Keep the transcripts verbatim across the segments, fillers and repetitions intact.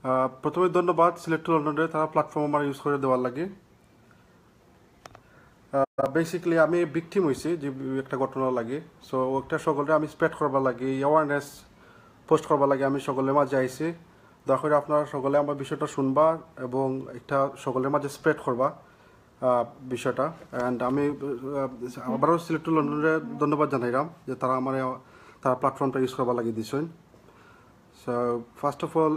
আহ, প্রথমে ধন্যবাদ সিলেট টু লন্ডনরে, তারা প্ল্যাটফর্ম আমার ইউজ করে দেওয়ার লাগি। বেসিক্যালি আমি ভিকটিম হইছি যে একটা ঘটনার লাগি। সো একটা সকলরে আমি স্প্রেড করবার লাগি, অ্যাওয়ারনেস পোস্ট করবার লাগি আমি সকলের মাঝে আইছি। দয়া করে আপনারা সকলে আমার বিষয়টা শুনবা এবং একটা সকলের মাঝে স্প্রেড করবা আহ, বিষয়টা। অ্যান্ড আমি আহ, আবারও সিলেট টু লন্ডনরে ধন্যবাদ জানাইলাম যে তারা আমার তারা প্ল্যাটফর্মটা ইউজ করবার লাগি দিছেন। So first of all,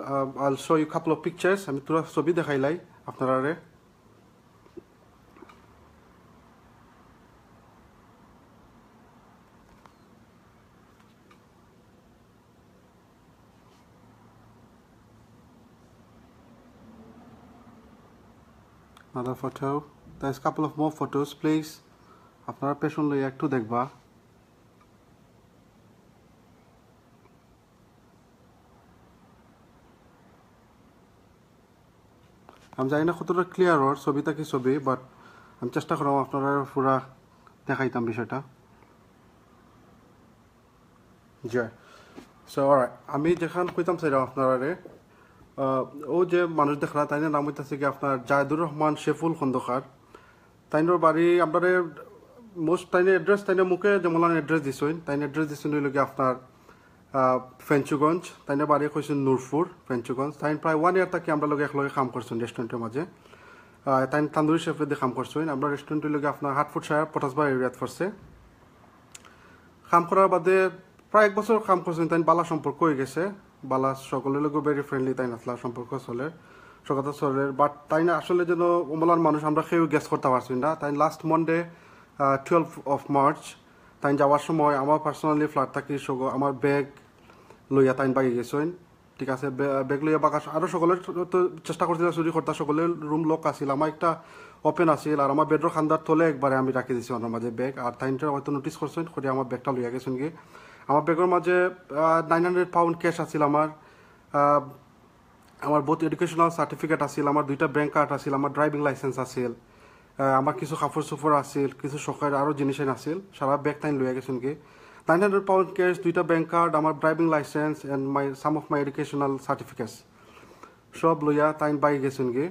I'll show you couple of pictures. আমি থুড়া ছবি দেখাইলাই আপনারারে। Another photo. There's couple of more photos, please. আপনারা পেছন লইয়া একটু দেখবা। আমি জানি না কতটা ক্লিয়ার ওর ছবিটা কি ছবি, বাট আমি চেষ্টা করলাম আপনারা পুরা দেখাইতাম বিষয়টা। জি। সো আমি যেখান কইতাম চাইলাম আপনারারে, আহ, ও যে মানুষ দেখরা, তাইনর নাম হইতাছে কি আপনার জায়দুর রহমান শেফুল খন্দকার। তাইনর বাড়ি আপনারে মোস্ট তাইনর অ্যাড্রেস, তাইনর মুখে যেমন অ্যাড্রেস দিছইন, তাইনর অ্যাড্রেস দিছইন হইল কি আপনার আহ, ফেঞ্চুগঞ্জ। তাইনর বাড়ি কইছইন নূরপুর, ফেঞ্চুগঞ্জ। তাইন প্রায় ওয়ান ইয়ার থাকি আমরা লগে একলগে কাম করছইন রেস্টুরেন্টের মাঝে। আহ, তাইন তান্দুরি শেফ দি কাম করছইন। আমরা রেস্টুরেন্টের লগে আপনার হাটফোর্ডশায়ার পটাশবাড়ি এরিয়াত পড়ছে। কাম করার বাদে প্রায় এক বছর কাম করছইন, তাইন বালা সম্পর্ক হয়ে গেছে। বালা সকলের লগে ভেরি ফ্রেন্ডলি, তাইন আসলা সম্পর্ক চলের, সকলতা চলের। বাট তাইন আসলে যেন অমলান মানুষ আমরা কেউ গেস করতে পারছি না। তাইন last Monday, twelve of March, তাইন যাওয়ার সময় আমার পার্সোনালি ফ্ল্যাট থাকি সগ আমার ব্যাগ লইয়া তাইন বাগি গেছইন। ঠিক আছে, বে-, ব্যাগ লইয়া বাগা, আরও সকলের তো চেষ্টা করছিল চুরি করতা, সকলের রুম লক আছিল, আমার একটা ওপেন আছিল, আর আমার বেডর খান্দার তলে একবারে আমি রাখি দিছি ওনার মাঝে ব্যাগ। আর তাইনটা হয়তো নোটিস করছইন, করে আমার ব্যাগটা লইয়া গেছইন গিয়ে। আমার ব্যাগর মাঝে নাইন হান্ড্রেড পাউন্ড ক্যাশ আছিল আমার, আহ, আমার বহুত এডুকেশনাল সার্টিফিকেট আছিল, আমার দুইটা ব্যাংক কার্ড আছিল, আমার ড্রাইভিং লাইসেন্স আছিল, আহ, আমার কিছু কাপড় চোপড় আছিল, কিছু শখের আরও জিনিস আছিল, সারা ব্যাগ তাইন লইয়া গেছইন গিয়ে। নাইন হান্ড্রেড পাউন্ড ক্যাশ, দুইটা ব্যাংক কার্ড, আমার driving licence and my some of my educational certificates সব লইয়া তাইন বাগি গেছইন গিয়ে।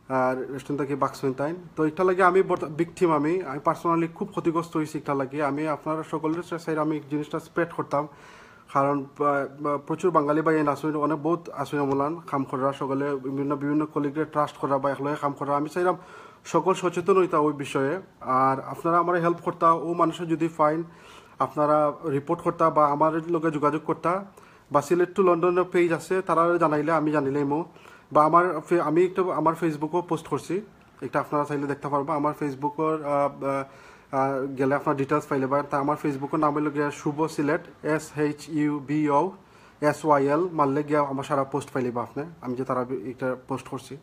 আর রেস্টুরেন্ট থাকি বাগছইন তাইন। তো এটা লাগে আমি ভিকটিম, আমি আমি পার্সোনালি খুব ক্ষতিগ্রস্ত হয়েছি এটা লাগে। আমি আপনারা সকলের সাইড আমি জিনিসটা স্প্রেড করতাম, কারণ আহ, প্রচুর বাঙালি ভাই আছইন, অনেক বহুত আছইন অমলান কাম করা, সকলে বিভিন্ন বিভিন্ন কলিগরে ট্রাস্ট করা বা একলগে কাম করা। আমি চাইলাম সকল সচেতন হইতা ওই বিষয়ে। আর আপনারা আমার হেল্প করতা, ও মানুষের যদি ফাইন আপনারা রিপোর্ট করতা বা আমার লগে যোগাযোগ করতা, বা সিলেট টু লন্ডনের পেজ আছে, তারা জানাইলে আমি জানিলাইমু। বা আমার ফে- আমি একটা আমার ফেসবুকও পোস্ট করছি, এটা আপনারা চাইলে দেখতে পারবা। আমার ফেসবুকর আহ, আহ, আহ, গেলে আপনার ডিটেলস পাইলে বা তা আমার ফেসবুকর নাম হইল গিয়া শুভ Sylhet, S H U B O S Y L, মারলে গিয়া আমার সারা পোস্ট পাইলিবা আপনি, আমি যে তারা এটা পোস্ট করছি।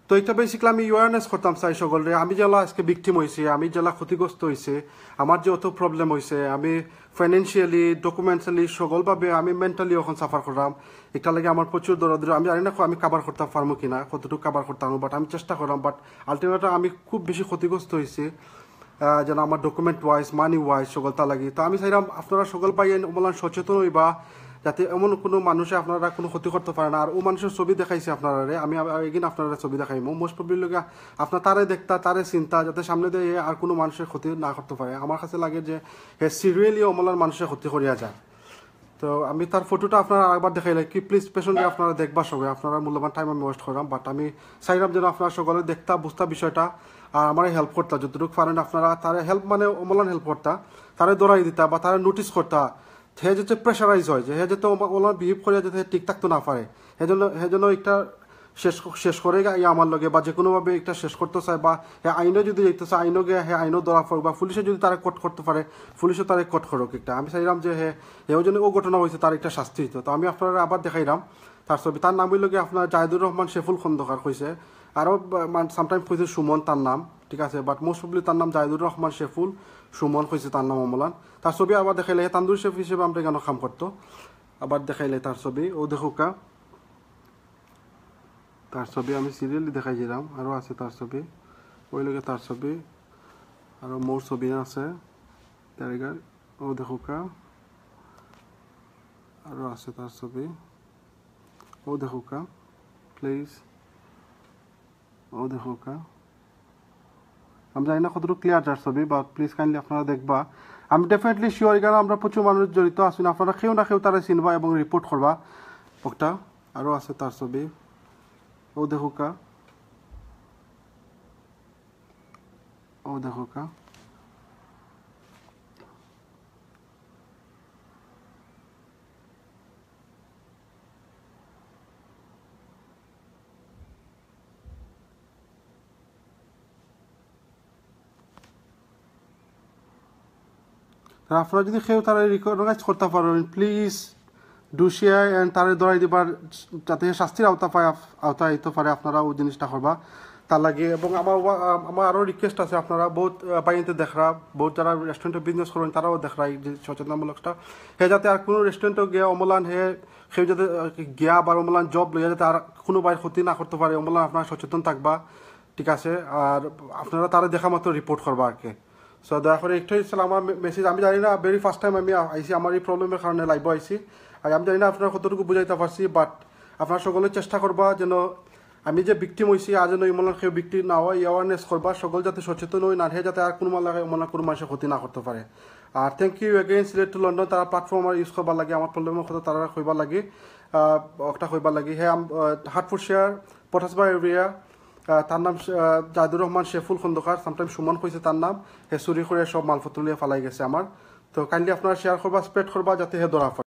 তো এটা বেসিক্যালি আমি অ্যাওয়ারনেস করতাম চাই সকলরে। আমি যেলা আজকে ভিকটিম হইছি, আমি যেলা ক্ষতিগ্রস্ত হইছে, আমার যে অত প্রবলেম হইছে, আমি ফাইন্যান্সিয়ালি, ডকুমেন্টালি, সকলভাবে আমি মেন্টালি এখন সাফার করলাম। এটা লাগে আমার প্রচুর দৌড়াদৌড়ি, আমি জানি না আমি কাভার করতে পারবো কিনা, কতটুকু কাভার করতে পারবো, বাট আমি চেষ্টা করলাম। বাট আলটিমেটলি আমি খুব বেশি ক্ষতিগ্রস্ত হইছি, আহ, যেন আমার ডকুমেন্ট ওয়াইজ, মানি ওয়াইজ, সকলতা লাগি। তো আমি চাইলাম আপনারা সকল ভাই অমলান সচেতন হইবা, যাতে এমন কোনো মানুষে আপনারা কোনো ক্ষতি করতে পারে না। আর ও মানুষের ছবি দেখাইছি আপনারারে, আমি এগিন আপনারা ছবি দেখাইমু। মোস্ট প্রবলি লগে আপনার তারে দেখতা, তারে চিন্তা, যাতে সামনে দিয়ে আর কোনো মানুষের ক্ষতি না করতে পারে। আমার কাছে লাগে যে হে সিরিয়ালি অমলান মানুষের ক্ষতি করিয়া যায়। তো আমি তার ফটোটা আপনারা আরেকবার দেখাইলাই কি, প্লিজ পেছন দিয়ে আপনারা দেখবা সবাই, আপনারা মূল্যবান টাইম আমি ওয়েস্ট করলাম, বাট আমি চাইলাম যেন আপনারা সকলে দেখতা, বুঝতা বিষয়টা, আর আমার হেল্প করতা যতটুকু পারেন আপনারা। তারে হেল্প মানে অমলান হেল্প করতা, তারে দৌড়াই দিতা বা তারে নোটিস করতা। হে যাতে প্রেশারাইজ হয়, যে হে যাতে অমলান বিহেভ করে যাতে হে ঠিক থাকতে না পারে, হে জন্য হে জন্য একটা শেষ শেষ করে গিয়ে আমার লগে বা যে কোনোভাবে একটা শেষ করতে চায়, বা হে আইনও যদি যাইতে চায়, আইনও গিয়ে হে আইনও ধরা পড়ুক, বা পুলিশে যদি তারে কোর্ট করতে পারে, পুলিশও তারে কোর্ট করুক একটা। আমি চাইলাম যে হে হেও যেন ও ঘটনা হয়েছে, তার একটা শাস্তি হইতো। তো আমি আপনারা আবার দেখাইলাম তার ছবি, তার নাম হইল গিয়ে আপনার জাহিদুর রহমান শেফুল খন্দকার কইছে, আরও সামটাইম কইছে সুমন তার নাম, ঠিক আছে, বাট মোস্ট প্রবলি তার নাম জাহিদুর রহমান শেফুল সুমন কইছে তার নাম অমলান। তার ছবি আবার দেখাইলে হে তান্দুরি শেফ হিসেবে আমরা এখানে কাম করতো। আবার দেখাইলে তার ছবি, ও দেখুকা, তার ছবি আমি সিরিয়ালি দেখাইছিলাম, আরও আছে তার ছবি, ওই লগে তার ছবি, আরও মোর ছবি আছে, তারিগার, ও দেখুকা, আরও আছে তার ছবি, ও দেখুকা। প্লিজ। ও দেখো কা, আমি জানি না কতটুকু ক্লিয়ার যার ছবি, বাট প্লিজ কাইন্ডলি আপনারা দেখবা। আমি ডেফিনেটলি শিওর এখানে আমরা প্রচুর মানুষ জড়িত আছি, আপনারা কেউ না কেউ তারা চিনবা এবং রিপোর্ট করবা। একটা আরও আছে তার ছবি, ও দেখো কা, ও দেখো কা। তা আপনারা যদি কেউ তারা রিকগনাইজ করতে পারেন, প্লিজ ডু শেয়ার অ্যান্ড তারে ধরাই দিবার, যাতে সে শাস্তির আওতা পায়, আওতায় আইতে পারে। আপনারা ওই জিনিসটা করবা তার লাগে। এবং আমার ওয়া-, আমার আরও রিকোয়েস্ট আছে, আপনারা বহুত, আহ, বাইনতে দেখরা, বহুত যারা রেস্টুরেন্টে বিজনেস করেন, তারাও দেখরা এই যে সচেতনতামূলকটা। হে যাতে আর কোনো রেস্টুরেন্টও গিয়া অমলান হে কেউ যাতে, আহ, গিয়া আবার অমলান জব লইয়া যাতে আর কোনো বাইর ক্ষতি না করতে পারে, অমলান আপনারা সচেতন থাকবা, ঠিক আছে? আর আপনারা তারা দেখা মাত্র রিপোর্ট করবা আর কি। সো দয়া করে একটাই ছিল আমার মেসেজ। আমি জানি না, ভেরি ফার্স্ট টাইম আমি আ-, আইছি, আমার এই প্রবলেমের কারণে লাইভও আইছি। আর আমি জানি না আপনারা কতটুকু বুঝাইতে পারছি, বাট আপনারা সকলে চেষ্টা করবা যেন আমি যে ভিকটিম হইছি, আর যেন ইমন কেউ ভিকটিম না হয়, অ্যাওয়ারনেস করবা, সকল যাতে সচেতন হই, না হে যাতে আর কোনো মালা ইমন কোনো মানুষের ক্ষতি না করতে পারে। আর thank you again Sylhet to London, তারা প্ল্যাটফর্ম আমার ইউজ করবার লাগে, আমার প্রবলেমের কথা তারা কইবার লাগে, আহ, একটা কইবার লাগে। হ্যাঁ, আম-, আহ, হাটফুট শেয়ার, পটাশবাড়ি এরিয়া, আহ, তার নাম, আহ, জাহিদুর রহমান শেফুল খন্দকার, সামটাইম সুমন কইছে তার নাম, হে চুরি করে সব মালপত্র নিয়ে ফালাই গেছে আমার। তো কাইন্ডলি আপনারা শেয়ার করবা, স্প্রেড করবা, যাতে হে ধরা পড়ে।